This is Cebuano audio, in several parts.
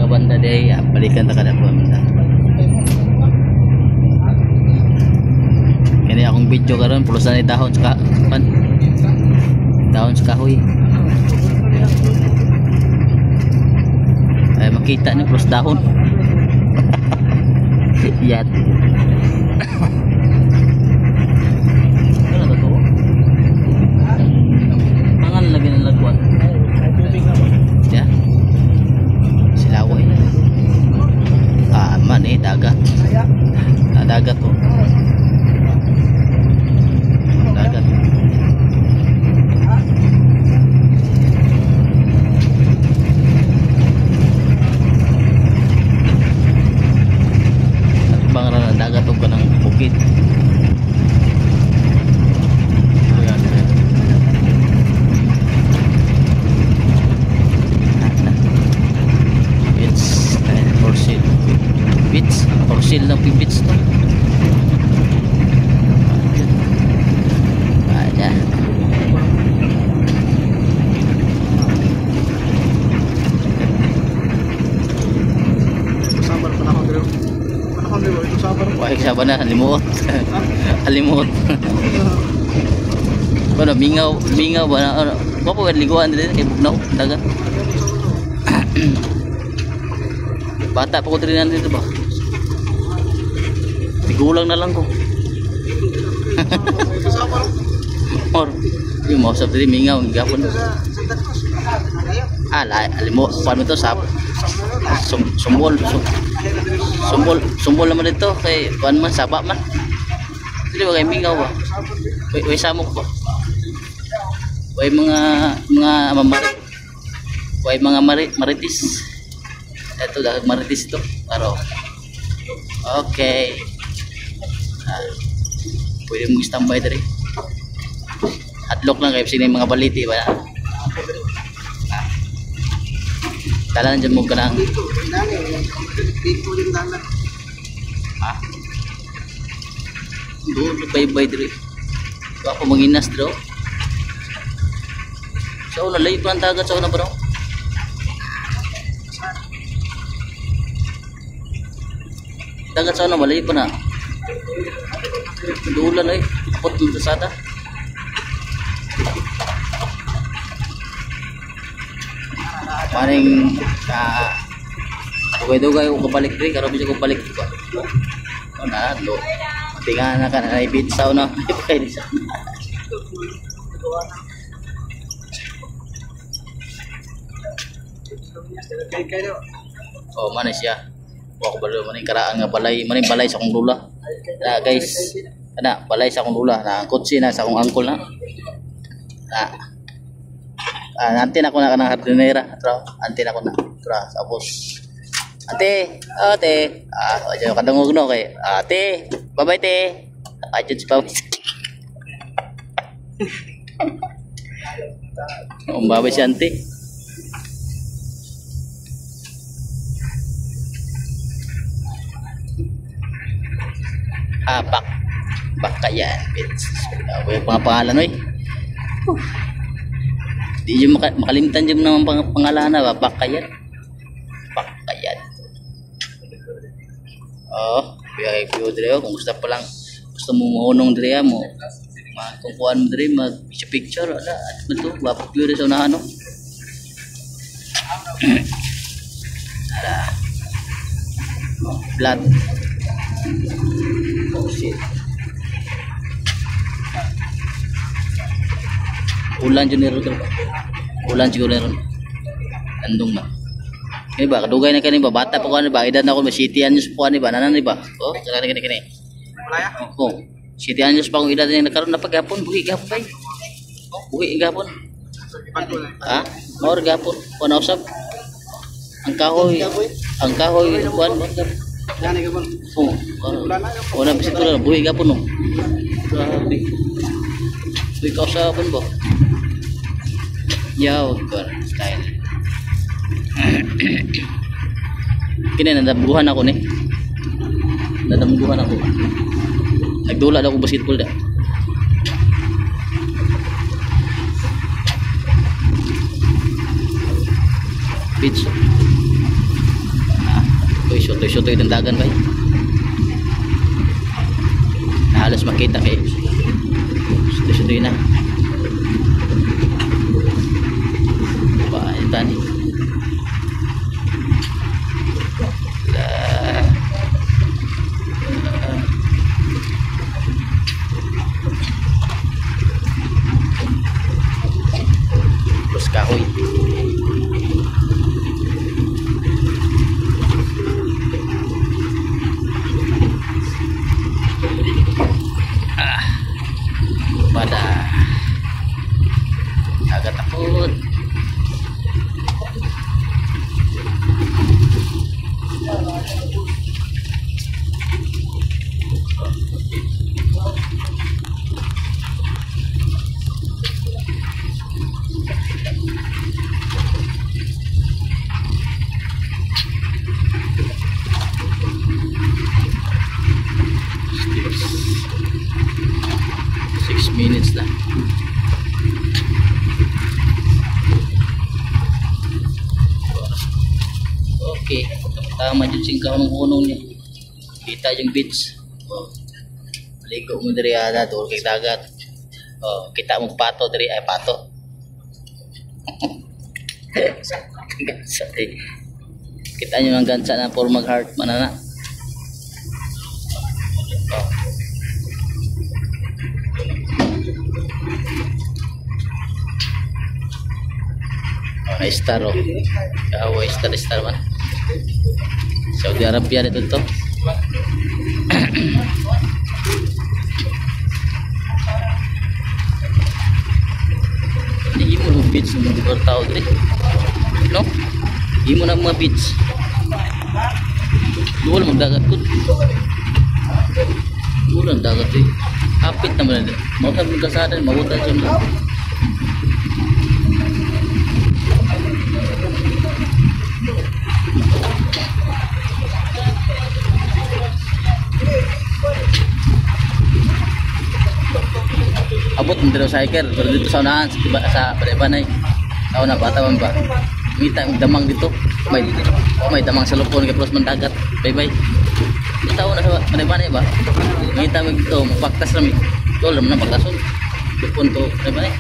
Nga banda day, balikan ta kada po banda. Kini akong video karon pulos na ni dahon sa pan. Dahon sa kahoy. Ay makita ni pulos dahon. Yat. Ano na to? Pangan lagi ng lagwan. Ya. Silaway. Ah, man eh dagat. Ah, dagat to. Dagat. At bang ra ng dagat og kanang bukid. It's for sale. Beach, for sale ng beach to. Ayan. Sabar panahon dito. Panahon dito ito sabar. Wah, saba na limuot. Limuot. Bueno, mingaw, mingaw ba na? Ano, ko po liguan dito kay bugnaw dagat. Bata pa ko diri nandito ba? Tigulang na lang ko. Ito sabar. Or yung mausap diri mingaw gapon. Dito sa Santa Cruz. Ah, limo paano to sap sumbol sumbol sumbol naman dito kay kuan man saba man. Dili ba kay mingaw ba? Way samok ba? Way mga mamari. Way mga maritis. Ito dahil maritis ito. Pero okay. Ah, pwede mong standby diri. Adlok lang kay sino yung mga baliti ba? Ah. Dala nandiyan mo kanang Dito, dito yung dalan. Ha? Doon bye-bye diri. Ako manginas diri. Sa una layo pa ang dagat sa una bro. Dagat sa una malayo pa na. Dulan ay apot ng sada. Maring dugay-dugay ko kabalik diri karon bisag ko balik ba. Oh na do. Tinga na ka na ibit sa una. Kay sa. Oh man siya. Wa ko balo man karaan nga balay, man balay sa akong lula. Na guys, ana balay sa akong lula, na kotse na sa akong angkol na. Na. Ah, ante na ko na kanang hardinera, tra. Ante na ko na. Tra, tapos ate, ate. Ah, adyo kadungog no kay ate. Bye-bye te. Adyo si bye. Babay si ante. Ah, bakayan. Wala mga pangalan oy. Di yung makalimtan dyan naman pangalan na ba? Bakayan. Bakayan. Oh, kaya view dire kung gusto pa lang gusto mo maunong dire mo. Kung kuan mo dire mag picture ala at man to wa view sa unahan no. Ala. Flat. Oh shit. Ulan jud ni ron. Ulan siguro ni ron. Andong man. Kini ba kadugay na kani ba bata pa ko ani ba edad na ako ba 7 anyos po ani ba nanan ni ba? Oh, kani kani kani. Oh, 7 anyos pa akong edad ni nakaron na paghapon buhi gapon bay. Oh, buhi gapon. Ha? Maor gapon kuan usab. Ang kahoy kuan. Oh, wala bisit wala buhi gapon no. Grabe. Buhi ka usabon ba? Yaw, kuan style. Kini nadamguhan ako ni. Nadamguhan ako. Nagdula daw ko basketball da. Pizza. Uy, sutoy-sutoy itong dagan ba? Na halos makita kay sutoy-sutoy na. Ba, ito ni. Terus kahoy. Pada agak takut. 6 minutes na. Okay, tama dyan sing kahunong-hunong niya. Kita yung beach. Oh. Maligo mo diri ada duol kay dagat. Oh, kita mo pato diri ay pato. Gansa eh. Kita niyo ang gansa na puro mag-heart manana. Oh. Oh, na star oh. Kawa star star man. Saudi Arabia dito to. Hindi mo ng beach ng lugar tao diri. No? Hindi mo na mga beach. Duol magdagat ko. Duol ang dagat eh. Kapit naman na. Mautan ng kasada, mautan siya. Abot ng motorcycle pero dito sa unahan sa tiba sa Balay-Banay sa una bata man ba mita ang damang dito may oh, may damang sa lupon kay plus man dagat bye bye dito una sa Balay-Banay ba mita mig dito mapaktas rami tol man pagtason lupon to Balay-Banay.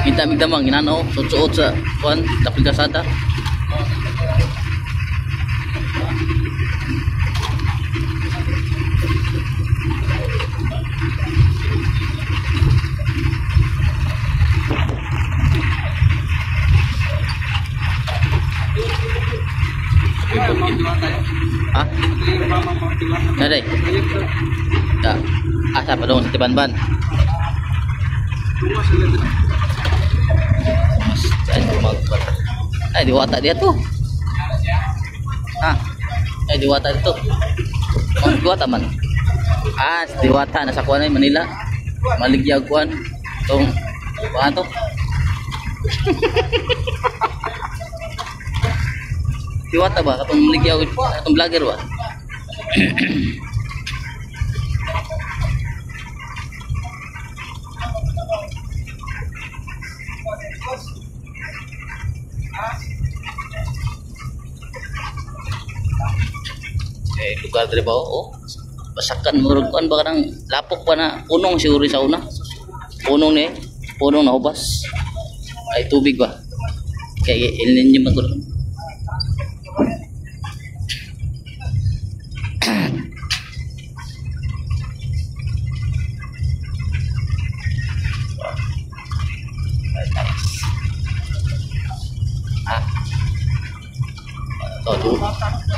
Mita mig damang inano suot-suot sa kuan tapos kasada. Ha? Nade? Da. Asa pa dong sa Tibanban? Ay, diwata dia tuh. Ha? Ay, diwata dito. Oh, diwata man. Ah, diwata nasa kuan ay Manila. Maligyag kuan. Tong kuan to. Diwata ba katong maligyaw katong vlogger ba? Eh, lugar diri ba oh? Basakan murag kuan ba kanang lapok pa na punong siguro sa una. Punong ni, punong na ubas. Ay tubig ba? Kay ilin niyo man ko.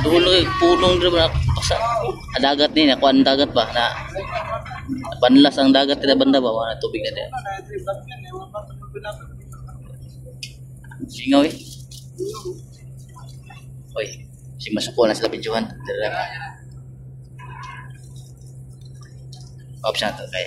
Dulo punong diri ba sa dagat ni nakuan dagat ba na banlas ang dagat diri banda ba wala tubig na diya. Singaw eh. Oy, si masuko na sila videohan. Dira. Option to kay.